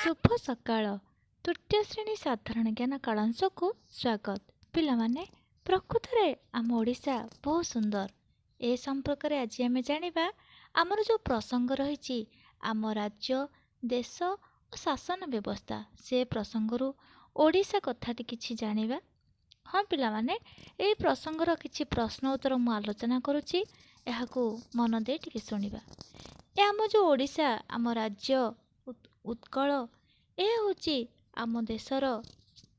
ଶୁଭ ସକାଳ। ତୃତୀୟ ଶ୍ରେଣୀ ସାଧାରଣ ଜ୍ଞାନ କାଳାଂଶକୁ ସ୍ୱାଗତ। ପିଲାମାନେ, ପ୍ରକୃତରେ ଆମ ଓଡ଼ିଶା ବହୁତ ସୁନ୍ଦର। ଏ ସମ୍ପର୍କରେ ଆଜି ଆମେ ଜାଣିବା। ଆମର ଯେଉଁ ପ୍ରସଙ୍ଗ ରହିଛି ଆମ ରାଜ୍ୟ, ଦେଶ ଓ ଶାସନ ବ୍ୟବସ୍ଥା, ସେ ପ୍ରସଙ୍ଗରୁ ଓଡ଼ିଶା କଥାଟି କିଛି ଜାଣିବା। ହଁ ପିଲାମାନେ, ଏହି ପ୍ରସଙ୍ଗର କିଛି ପ୍ରଶ୍ନ ଉତ୍ତର ମୁଁ ଆଲୋଚନା କରୁଛି, ଏହାକୁ ମନ ଦେଇ ଟିକେ ଶୁଣିବା। ଏ ଆମ ଯେଉଁ ଓଡ଼ିଶା, ଆମ ରାଜ୍ୟ ଉତ୍କଳ, ଏହା ହେଉଛି ଆମ ଦେଶର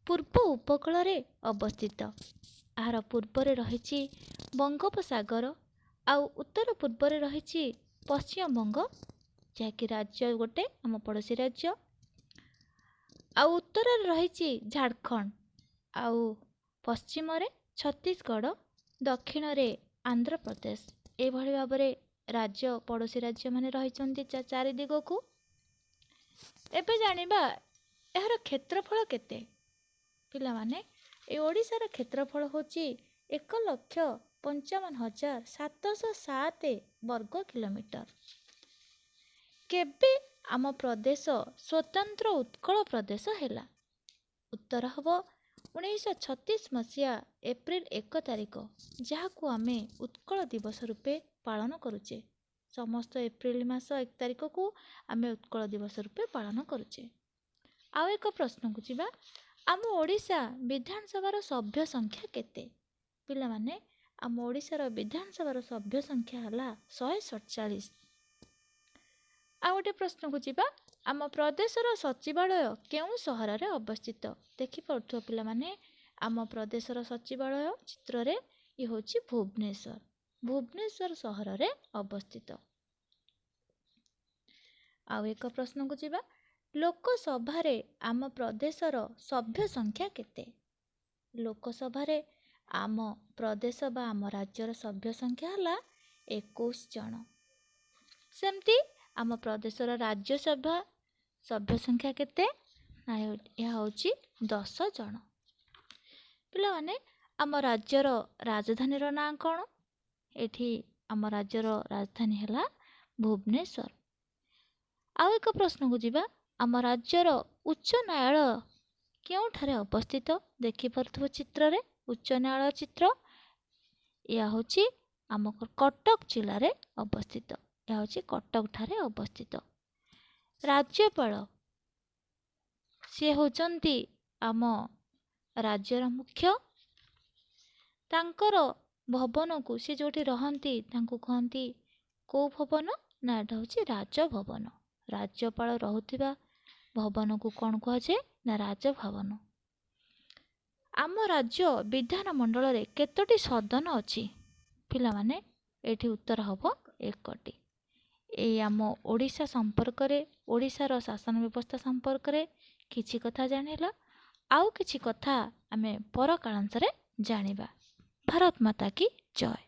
ପୂର୍ବ ଉପକୂଳରେ ଅବସ୍ଥିତ। ଏହାର ପୂର୍ବରେ ରହିଛି ବଙ୍ଗୋପସାଗର ଆଉ ଉତ୍ତର ପୂର୍ବରେ ରହିଛି ପଶ୍ଚିମବଙ୍ଗ, ଯାହାକି ରାଜ୍ୟ ଗୋଟେ, ଆମ ପଡ଼ୋଶୀ ରାଜ୍ୟ। ଆଉ ଉତ୍ତରରେ ରହିଛି ଝାଡ଼ଖଣ୍ଡ, ଆଉ ପଶ୍ଚିମରେ ଛତିଶଗଡ଼, ଦକ୍ଷିଣରେ ଆନ୍ଧ୍ରପ୍ରଦେଶ। ଏଇଭଳି ଭାବରେ ରାଜ୍ୟ, ପଡ଼ୋଶୀ ରାଜ୍ୟମାନେ ରହିଛନ୍ତି ଚାରି ଦିଗକୁ। ଏବେ ଜାଣିବା ଏହାର କ୍ଷେତ୍ରଫଳ କେତେ। ପିଲାମାନେ, ଏ ଓଡ଼ିଶାର କ୍ଷେତ୍ରଫଳ ହେଉଛି 1,55,707 ବର୍ଗ କିଲୋମିଟର। କେବେ ଆମ ପ୍ରଦେଶ ସ୍ୱତନ୍ତ୍ର ଉତ୍କଳ ପ୍ରଦେଶ ହେଲା? ଉତ୍ତର ହେବ 1936 ମସିହା ଏପ୍ରିଲ 1 ତାରିଖ, ଯାହାକୁ ଆମେ ଉତ୍କଳ ଦିବସ ରୂପେ ପାଳନ କରୁଛେ। ସମସ୍ତ ଏପ୍ରିଲ ମାସ 1 ତାରିଖକୁ ଆମେ ଉତ୍କଳ ଦିବସ ରୂପେ ପାଳନ କରୁଛେ। ଆଉ ଏକ ପ୍ରଶ୍ନକୁ ଯିବା। ଆମ ଓଡ଼ିଶା ବିଧାନସଭାର ସଭ୍ୟ ସଂଖ୍ୟା କେତେ? ପିଲାମାନେ, ଆମ ଓଡ଼ିଶାର ବିଧାନସଭାର ସଭ୍ୟ ସଂଖ୍ୟା ହେଲା 147। ଆଉ ଗୋଟେ ପ୍ରଶ୍ନକୁ ଯିବା। ଆମ ପ୍ରଦେଶର ସଚିବାଳୟ କେଉଁ ସହରରେ ଅବସ୍ଥିତ? ଦେଖିପାରୁଥିବ ପିଲାମାନେ, ଆମ ପ୍ରଦେଶର ସଚିବାଳୟ ଚିତ୍ରରେ ଇଏ ହେଉଛି ଭୁବନେଶ୍ୱର, ଭୁବନେଶ୍ୱର ସହରରେ ଅବସ୍ଥିତ। ଆଉ ଏକ ପ୍ରଶ୍ନକୁ ଯିବା। ଲୋକସଭାରେ ଆମ ପ୍ରଦେଶର ସଭ୍ୟ ସଂଖ୍ୟା କେତେ? ଲୋକସଭାରେ ଆମ ପ୍ରଦେଶ ବା ଆମ ରାଜ୍ୟର ସଭ୍ୟ ସଂଖ୍ୟା ହେଲା 21 ଜଣ। ସେମିତି ଆମ ପ୍ରଦେଶର ରାଜ୍ୟସଭା ସଭ୍ୟ ସଂଖ୍ୟା କେତେ ନା ଏହା ହେଉଛି 10 ଜଣ। ପିଲାମାନେ, ଆମ ରାଜ୍ୟର ରାଜଧାନୀର ନାଁ କ'ଣ? ଏଠି ଆମ ରାଜ୍ୟର ରାଜଧାନୀ ହେଲା ଭୁବନେଶ୍ୱର। ଆଉ ଏକ ପ୍ରଶ୍ନକୁ ଯିବା। ଆମ ରାଜ୍ୟର ଉଚ୍ଚ ନ୍ୟାୟାଳୟ କେଉଁଠାରେ ଅବସ୍ଥିତ? ଦେଖିପାରୁଥିବ ଚିତ୍ରରେ ଉଚ୍ଚ ନ୍ୟାୟାଳୟ ଚିତ୍ର, ଏହା ହେଉଛି ଆମ କଟକ ଜିଲ୍ଲାରେ ଅବସ୍ଥିତ। ଏହା ହେଉଛି କଟକଠାରେ ଅବସ୍ଥିତ। ରାଜ୍ୟପାଳ ସିଏ ହେଉଛନ୍ତି ଆମ ରାଜ୍ୟର ମୁଖ୍ୟ। ତାଙ୍କର ଭବନକୁ, ସେ ଯେଉଁଠି ରହନ୍ତି ତାଙ୍କୁ କହନ୍ତି କେଉଁ ଭବନ ନା ଏଇଟା ହେଉଛି ରାଜଭବନ। ରାଜ୍ୟପାଳ ରହୁଥିବା ଭବନକୁ କ'ଣ କୁହାଯାଏ ନା ରାଜଭବନ। ଆମ ରାଜ୍ୟ ବିଧାନମଣ୍ଡଳରେ କେତୋଟି ସଦନ ଅଛି? ପିଲାମାନେ, ଏଠି ଉତ୍ତର ହେବ 1ଟି। ଏଇ ଆମ ଓଡ଼ିଶା ସମ୍ପର୍କରେ, ଓଡ଼ିଶାର ଶାସନ ବ୍ୟବସ୍ଥା ସମ୍ପର୍କରେ କିଛି କଥା ଜାଣିଲ। ଆଉ କିଛି କଥା ଆମେ ପର କାଳାଂଶରେ ଜାଣିବା। ଭାରତ ମାତା କି ଜୟ।